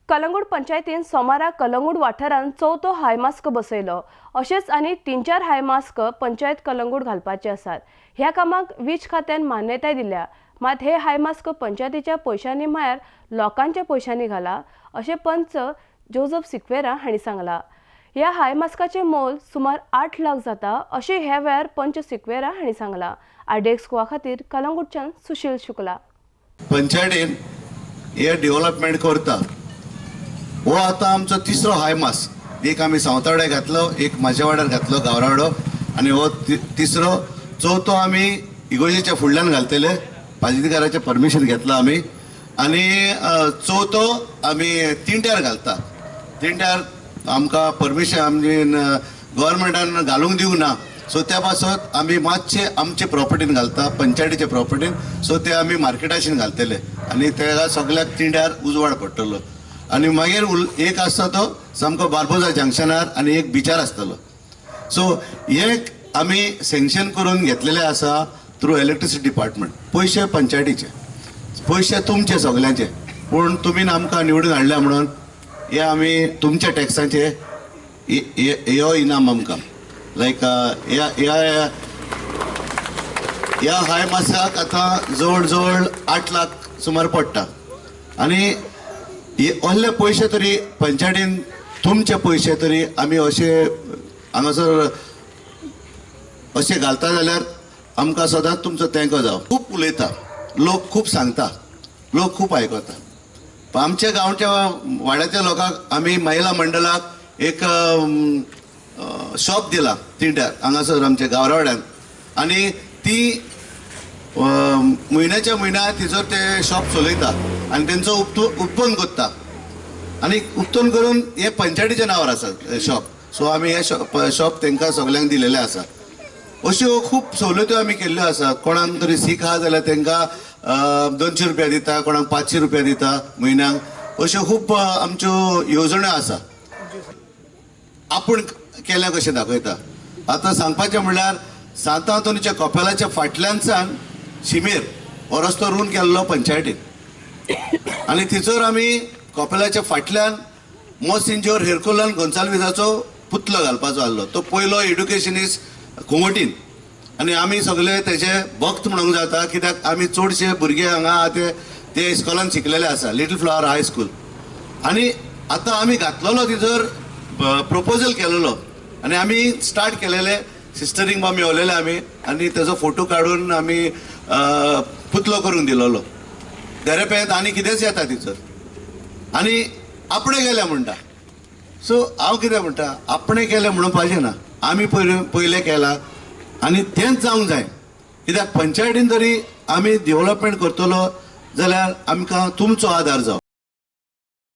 कलंगूट पंचायतीन सोमारा कलंगूट वाठारांत चवथो हायमास्क बसयलो. अशेंच आनी 3-4 हायमास्क पंचायत कलंगूट घालपाचे आसात. ह्या कामाक वीज खात्यान मान्यताय दिल्या, मात हे हायमास्क पंचायतीच्या पयशांनी म्हळ्यार लोकांच्या पयशांनी घाला अशें पंच जोजफ सिक्वेरा हांणी सांगला. ह्या हायमास्काचें मोल सुमार 8 लाख जाता अशें ह्या वेळार पंच सिक्वेरा हांणी सांगला. आरडीएक्स गोवा खातीर कलंगूटच्यान सुशील शुक्ला. पंचायतीन हे डेव्हलपमेंट करता. हो आतां आमचो तिसरो हाय मास. एक आमी सावतावड्या घातलो, एक म्हाज्या वाड्यार घातलो गावरावाडो, आनी हो तिसरो. चवथो आमी इगोजेच्या फुडल्यान घालतले, पाजिदकाराचें परमिशन घेतलां आमी. आनी चवथो आमी तिंट्यार घालता. तिंट्यार आमकां परमिशन आमची गव्हर्मेंटान घालूंक दिवंक ना, सो त्या पासत आमी मातशे आमचे प्रॉपर्टीन घालता, पंचायतीचे प्रॉपर्टीन. सो ते आमी मार्केटाशीन घालतले आनी तेका सगळ्याक तिंड्यार उजवाड पडटलो. आनी मागीर एक आसता तो सामको बार्बोजा जंक्शनार आनी एक बिचार आसतलो. सो हे आमी सँक्शन करून घेतलेले आसा थ्रू इलेक्ट्रिसिटी डिपार्टमेंट. पयशे पंचायतीचे, पयशे तुमचे सगल्यांचे, पूण तुमी आमकां निवडून हाडल्या म्हणून हे आमी तुमच्या टॅक्सांचे ह्यो इनाम आमकां. लायक ह्या ह्या ह्या हाय मासाक आतां जवळ जवळ 8 लाख सुमार पडटा. आनी हे असले पयशे तरी पंचायतीन तुमचे पयशे तरी आमी अशे हांगासर अशें घालता जाल्यार आमकां सदांच तुमचो तेंको जावो. खूब उलयता लोक, खूब सांगता लोक, खूब आयकता. पण आमच्या गांवच्या वाड्याच्या लोकांक आमी महिला मंडळाक एक शॉप दिला तिंड्यार हांगासर आमच्या गावरावाड्यान, आनी ती म्हयन्याच्या म्हयन्या तिचो ते शॉप चलयता आनी तेंचो उत्पन्न करता. आनी उत्पन्न करून हे पंचायतीच्या नांवार आसा शॉप. सो आमी हे शॉप तांकां सगल्यांक दिलेलें आसा. अश्यो खूब सवलत्यो आमी केल्ल्यो आसा. कोणाक तरी सीक आहा जाल्यार तांकां 200 रुपया दिता, कोणाक 500 रुपया दिता म्हयन्याक. अश्यो खूब आमच्यो येवजण्यो आसा. आपूण केल्या कशें दाखयता. आतां सांगपाचें म्हणल्यार सांत आंतोनीच्या कपेलाच्या फाटल्यानसान शिमेर हो रस्तो रून केल्लो पंचायतीन, आनी थंयसर आमी कपेलाच्या फाटल्यान मोसिंजोर हेरकुलन गोन्साल्विसाचो पुतलो घालपाचो आहलो. तो पयलो एड्युकेशनिस्ट कोंगटीन, आनी आमी सगळे तेजे भक्त म्हणूंक जाता, कित्याक आमी चडशे भुरगे हांगा आहा ते ते इस्कॉलान शिकलेले आसा, लिटल फ्लावर हाय स्कूल. आनी आतां आमी घातलेलो तिजर प्रपोजल केलेलो आनी आमी स्टार्ट केलेले सिस्टरींग बा मेवलेले आमी, आनी तेजो फोटो काडून आमी पुतलो करूंक दिलोलो. देरेपेंत आनी कितेंच येता तिचर आनी आपणें केलें म्हणटा. सो हांव कितें म्हणटा, आपणें केलें म्हणपाचें ना, आमी पयलें पयलें केलां आनी तेंच जावंक जाय. कित्याक पंचायतीन जरी आमी डेव्हलपमेंट करतलो जाल्यार आमकां तुमचो आदार जावो.